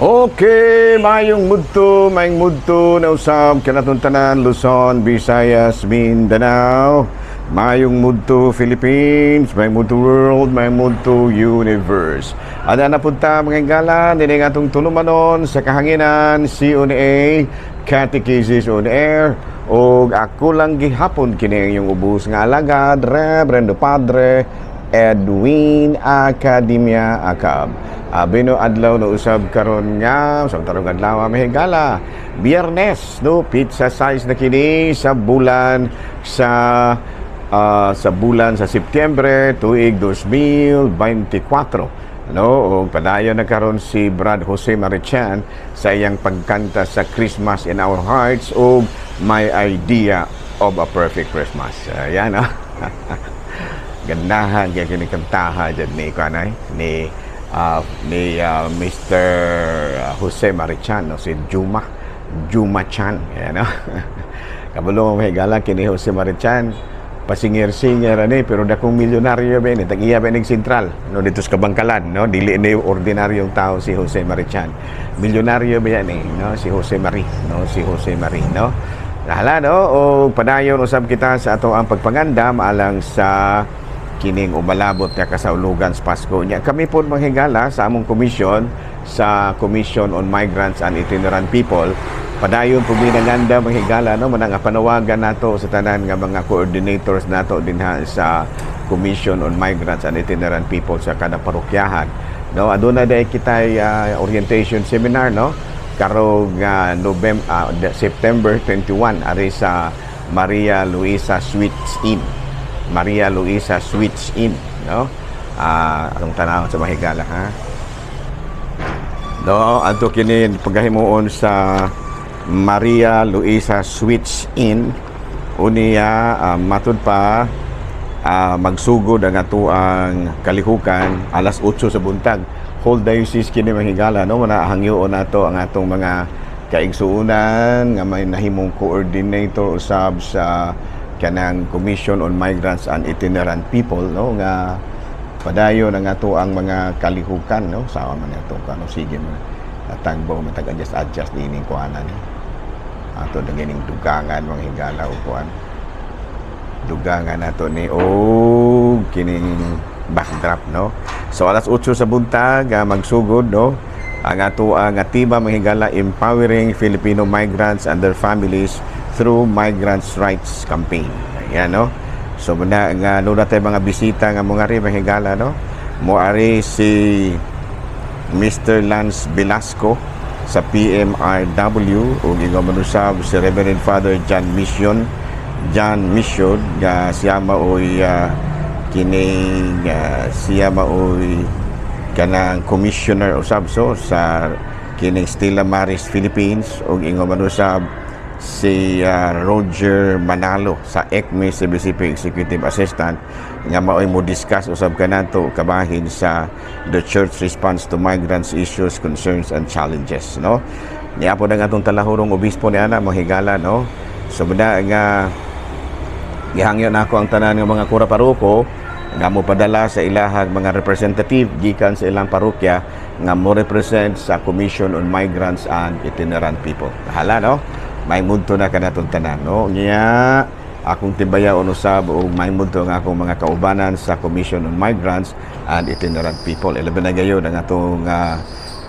Okay, mayong mudto na usab kanatong tanan, Luzon, Visayas, Mindanao. Mayong mudto Philippines, mayong mudto world, mayong mudto universe. Ada na punta, mga higala, dinhi atong tulumanon sa kahanginan, CONA, Catechesis on Air, og ako lang gihapon kini inyong ubos nga alagad, Reverendo Padre Edwin Academia Acab. Abi no adlaw na usab karon nga sa tarong adlaw, mga higala. Biyernes, no, petsa 6 na kini sa bulan sa Setyembre tuig 2024. No, ug padayon na karon si Brad Jose Marichan sa iyang pagkanta sa Christmas in Our Hearts ug My Idea of a Perfect Christmas. Ayan, no. Ganahan kay kini kantaha jud ni kanay ni ni Mr. Jose Marichan, no, si Juma Juma Chan. Ayan, no. Kabalo mo, higala, kini Jose Marichan pasinger-singer ani, pero dakong milyonaryo ba ni, tag-iya ba ning sentral, no, dito sa Kabangkalan, no. Dili ni ordinaryong tao si Jose Marichan, milyonaryo ba yan eh, no, si Jose Marie, no, si Jose Marie, no. Hala, no, o padayon usab kita sa ato ang pagpangandam alang sa kining umalabot nga kasaulugan sa Pasko. Nya kami po, mga higala, sa among komisyon, sa Commission on Migrants and Itinerant People, padayon po mi nangandam, mga higala, no, manang panawagan nato sa tanan nga mga coordinators nato dinha sa Commission on Migrants and Itinerant People sa kada parokyahan. No, aduna day kitay orientation seminar, no, karong November, September 21 ari sa Maria Luisa Suites Inn. Maria Luisa Suites Inn, no? Atong tanaw sa mga higala, ha. No, adto kini pagahimuon sa Maria Luisa Suites Inn. Unya matud pa magsugod ang atoang kalihukan alas 8 sa buntag. Whole diocese kini, mga higala, no, mana hangyoon nato ang atong mga kaigsuonan nga may nahimong coordinator usab sa kanang Commission on Migrants and Itinerant People, no, nga padayon ang ato ang mga kalihukan, no. Sawa man ato kano, sige man natagbo man tag adjust adjust dining kuanan ni ato na gining dugangan, mga higala, o kuan dugangan nato ni o kining backdrop, no. So alas 8 sa buntag magsugod, no, ang ato ang tema, mga higala, "Empowering Filipino Migrants and Their Families through Migrants Rights Campaign." Ayan, no. So muna nga nuna tayo mga bisita nga mga ri, mga higala, no. Moari si Mr. Lance Velasco sa PMRW ug ingon manusab si Reverend Father John Mission nga siya maoy kini nga siya maoy kanang commissioner usab so sa kining Stella Maris Philippines, ug ingon manusab si Roger Manalo sa ECME CBCP Executive Assistant nga maoy mo discuss usab kanato kabahin sa the church response to migrants issues, concerns and challenges, no. Niya po ang atong talahurong obispo ni ana, mga higala, no. So muna nga gihangyo nako ang tanan nga mga kura paroko nga mo padala sa ilahang mga representative gikan sa ilang parokya nga mo represent sa Commission on Migrants and Itinerant People. Hala, no? May mudto na kanatong tanan, no? Nya akong tibayaon usab ug may mudto ang akong mga kaubanan sa Commission on Migrants and Itinerant People. Ilabi na gayon ang atong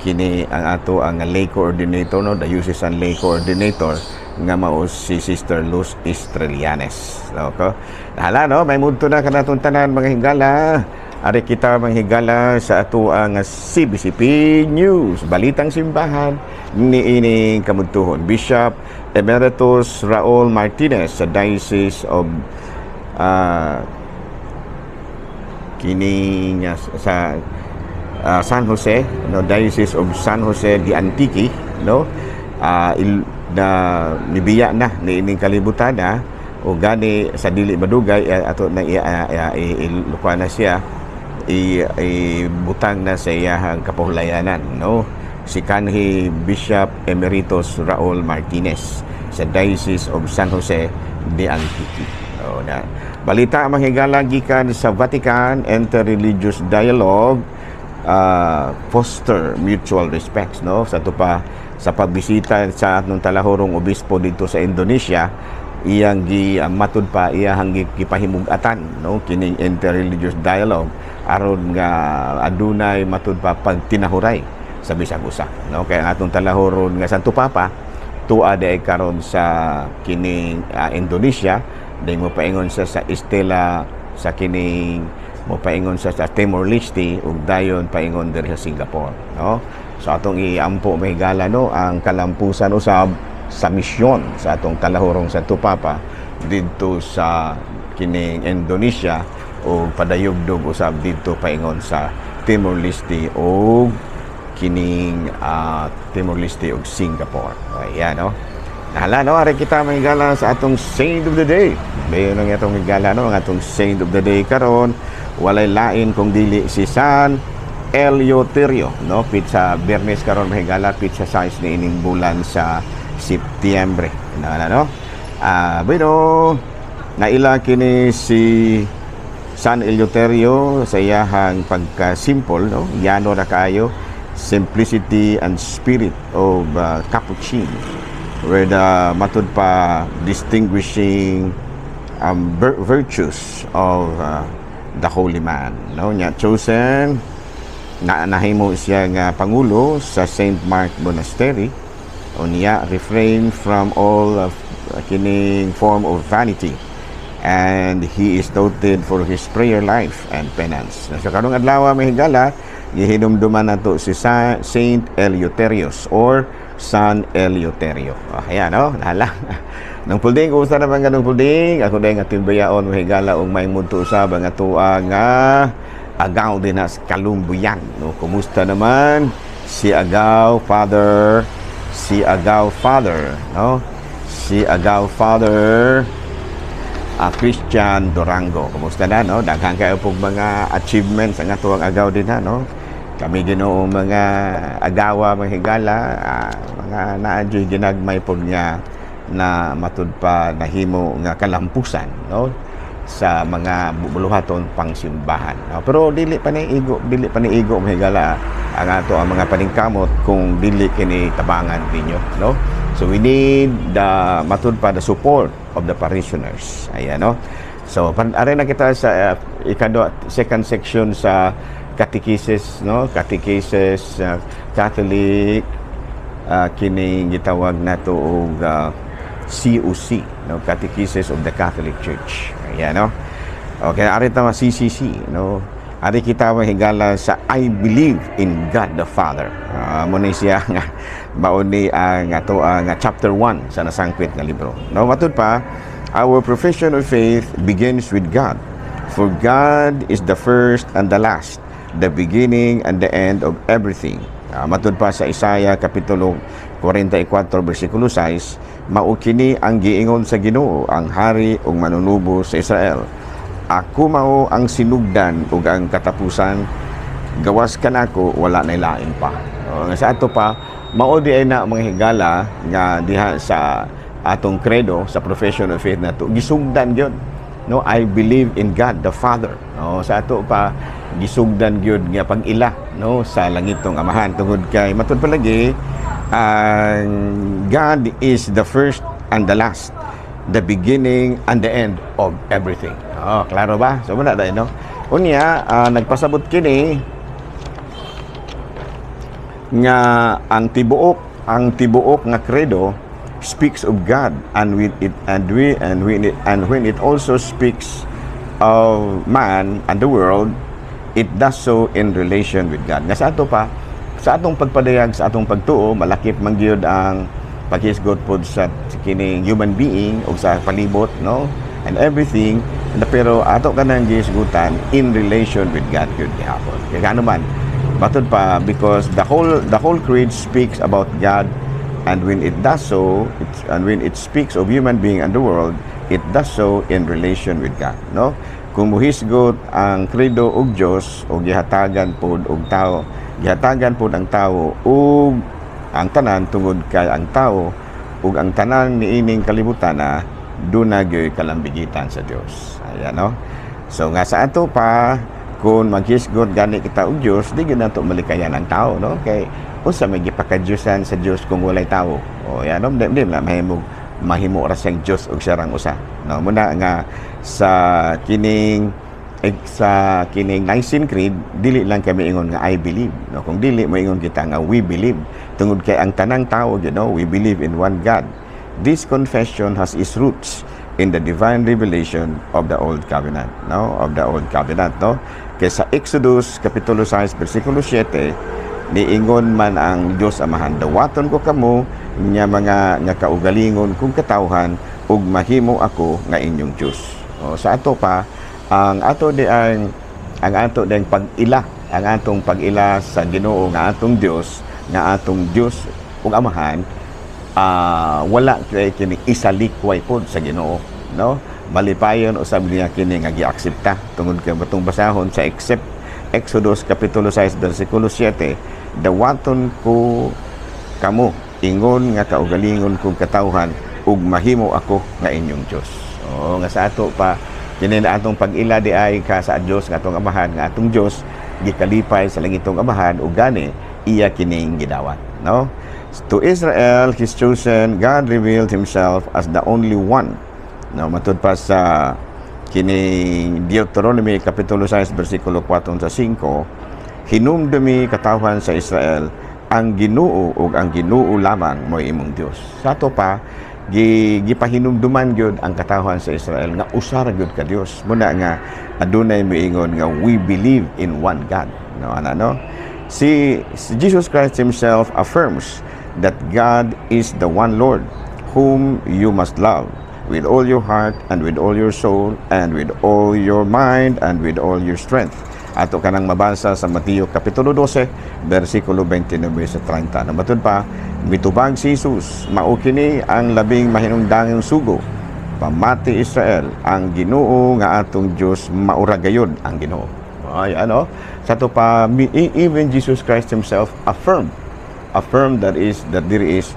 kini ang ato ang lay coordinator, no, diocesan lay coordinator nga mao si Sister Luz Estrelianes. Okay. Hala, no, may mudto na kanatong tanan, mga higala. Ari kita, mga higala, sa ato ang CBCP News, Balitang Simbahan ni ining kamudtuhon. Bishop Emeritus Raul Martinez sa Diocese of kini nga sa San Jose, no, Diocese of San Jose de Antique, no, na nibiya na ni ining kalibutan na o gani sa dili madugay ato na i na siya ibutang na sa iyahang kapahulayanan, no, si kanhi Bishop Emeritus Raul Martinez sa Diocese of San Jose de Antique. O, na. Balita, mga higala, gikan sa Vatican, Interreligious Dialogue. foster mutual respects, no? Sa ato pa, sa pagbisita sa atong talahorong obispo dito sa Indonesia, iyang gi matud pa iyang gipahimug-atan, no, kining interreligious dialogue aron nga adunay matud pa pagtinahuray sa bisag usa, no? Kay ang atong talahoron nga Santo Papa tua diay karon sa kining Indonesia, dahil mo paingon siya sa Estela, sa kining mo paingon siya sa Timor Leste ug dayon paingon diri sa Singapore, no? So atong iampo, mga higala, no, ang kalampusan usab sa misyon sa atong talahurong Santo Papa didto sa kining Indonesia o padayugdog usab didto paingon sa Timor Leste o kining Timor Leste ug Singapore. Ayan, no? Nahala, no? Ari kita, mga higala, sa atong saint of the day. Bayo nang atong higala, no? Ang atong saint of the day karon walay lain kung dili si San Eleuterio, no? Petsa Biyernes karon, mga higala, petsa 6 ni ining bulan sa Setyembre. Na, no? Bueno, naila kini si San Eleuterio sa iyahang pagka-simple, no? Yano na kaayo, simplicity and spirit of Capuchin, where the matud pa distinguishing virtues of the holy man, no? Nya chosen na nahimo siya nga pangulo sa St. Mark Monastery. Unya refrain from all of kining form of vanity and he is noted for his prayer life and penance. So karong adlaw, mga higala, gihinumduman nato si Saint Eleutherius or San Eleuterio. Oh, ayan, no? Nahala. Nung Pulding, kumusta naman ka, Nung Pulding? Ako din nga timbayaon, mga higala, ug may mudto usab ang atoa nga agaw din sa Kalumbuyan. No, kumusta naman si Agaw Father, si Agaw Father, no? Si Agaw Father Christian Durango. Kumusta na, no? Daghan kayo pong mga achievements ang atuang agaw din ha, no? Kami Ginoo mga agawa, mga higala, mga naadyoy ginagmay pod nga na matud pa nahimo nga kalampusan, no, sa mga buluhaton pangsimbahan, no? Pero dili pa ni igo, dili pa ni igo, mga higala, ang ato ang mga paningkamot kung dili kini tabangan ninyo, no? So we need the matud pa the support of the parishioners. Ayan, no? So pan are na kita sa ikadua, second section sa catechesis, no? Catechesis Catholic, kining gitawag nato og COC, no? Catechesis of the Catholic Church. Ayan, no? Okay, ari ta CCC, no? Ari kita, mga higala, sa "I believe in God the Father." Mo ni siya nga mao ni ang ato ang chapter 1 sa nasangpit nga libro. No, matud pa, our profession of faith begins with God. For God is the first and the last, the beginning and the end of everything. Matud pa sa Isaiah kapitulo 44 bersikulo 6, "Mao kini ang giingon sa Ginoo, ang hari ug manunubos sa Israel. Ako mao ang sinugdan ug ang katapusan, gawas kanako wala na lain pa." O, nga sa ato pa, mao di ay na, mga higala, nga diha sa atong credo, sa profession of faith nato, gisugdan gyud, no? "I believe in God the Father," no? Sa ato pa, gisugdan gyud nga pag-ila, no, sa langitong Amahan tungod kay matud palagi ang God is the first and the last, the beginning and the end of everything. Oh, klaro ba? So muna dahil, no? Unya, nagpasabot kini nga ang tibuok nga credo speaks of God and with it and we and when it and when it also speaks of man and the world, it does so in relation with God. Nga sa ato pa, sa atong pagpadayag sa atong pagtuo, malakip man gyud ang paghisgot pod sa kining human being o sa palibot, no, and everything, pero ato kanang gihisgutan in relation with God gyud gihapon. Kaya ano man, matud pa, because the whole creed speaks about God, and when it does so it, and when it speaks of human being and the world, it does so in relation with God, no? Kung muhisgot ang credo og Dios o gihatagan pod og tao, gihatagan pod ang tao ug ang tanan tungod kay ang tao ug ang tanan niining kalibutan na duna gyoy kalambigitan sa Dios. Ayan, no? So nga sa ato pa, Kung maghisgot gani kita og Dios, di gyud nato malikayan ang tao, no? Kay unsa may gipakadyusan sa Dios kung walay tao? O yan, no? Di na mahimong mahimo ra siyang Dios og siya rang usa, no? Muna nga sa kining Nicene Creed, dili lang kami ingon nga "I believe," no? Kung dili, moingon kita nga "We believe," tungod kay ang tanang tao, we believe in one God. This confession has its roots in the divine revelation of the Old Covenant, no? Of the Old Covenant, no? Kay sa Exodus kapitulo 6 bersikulo 7, niingon man ang Dios Amahan, "Dawaton ko kamo nya mga nga kaugalingon kong katawhan ug mahimo ako nga inyong Dios." O, sa ato pa, ang ato ding pag-ila, ang atong pag-ila sa Ginoo nga atong Dios, nga atong Dios ug Amahan, wala kay kini isalikway pod sa Ginoo, no? Malipayon usab niya kini nga giaksepta tungod kay batong basahon sa except Exodus kapitulo 6 bersikulo 7, "Dawaton ko kamo ingon nga kaugalingon kong katawhan ug mahimo ako nga inyong Dios." O nga sa ato pa, kini na atong pag-ila di ay ka sa Dios nga atong Amahan, nga atong Dios, gikalipay sa langitong Amahan ug gani iya kining gidawat, no? To Israel, his chosen, God revealed himself as the only one, no? Matud pa sa kining Deuteronomy kapitulo 6 bersikulo 4 sa 5, "Hinumdumi, katawhan sa Israel, ang Ginoo ug ang Ginoo lamang mo'y imong Dios." Sa ato pa, gipahinumduman gyud ang katawhan sa Israel nga usa ra gyud ka Dios. Muna nga adunay moingon nga "We believe in one God." No, ana, no? Si Jesus Christ himself affirms that God is the one Lord whom you must love with all your heart and with all your soul and with all your mind and with all your strength. Ato kanang mabasa sa Mateo kapitulo 12 bersikulo 29 sa 30. Na matud pa, mitubag si Jesus, "Mao kini ang labing mahinungdanong sugo. Pamati, Israel, ang Ginoo nga atong Dios maura gayud ang Ginoo." Ay ano, sa ato pa, even Jesus Christ himself affirmed that there is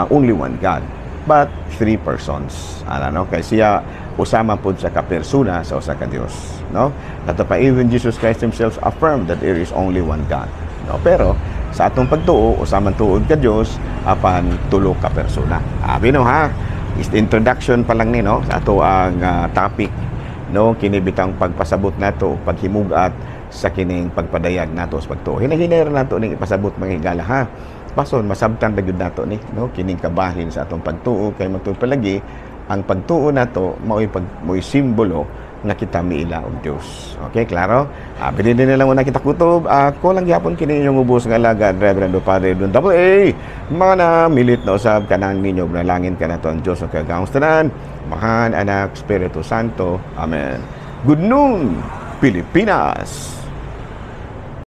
only one God but three persons. Ano, no? Kay siya usa man pud sa ka persona sa usa ka Dios, no? Ato pa, even Jesus Christ himself affirmed that there is only one God, no? Pero sa atong pagtuo, usa man tuod ka Dios apan tulo ka persona. Abi no ha, is introduction pa lang ni, no, sa ato ang topic, no? Kini bitang pagpasabot nato, paghimugat sa kining pagpadayag nato sa pagtuo. Hinahinay ra nato ning ipasabot, mga higala, ha? Bason masabtan ra gyud nato ni, no, kining kabahin sa atong pagtuo, kay matud palagi ang pagtuo nato mao'y simbolo nga kita miila og Dios. Okay, klaro? Abi din na lang una kita kutob. Ako lang gyapon kini inyong ubos nga alagad, Reverendo Padre Don Double A. Mga na milit na usab kanang ninyo langin kanato ang Dios ang kagahom tanan, Amahan, Anak, Espiritu Santo. Amen. Good noon, Pilipinas.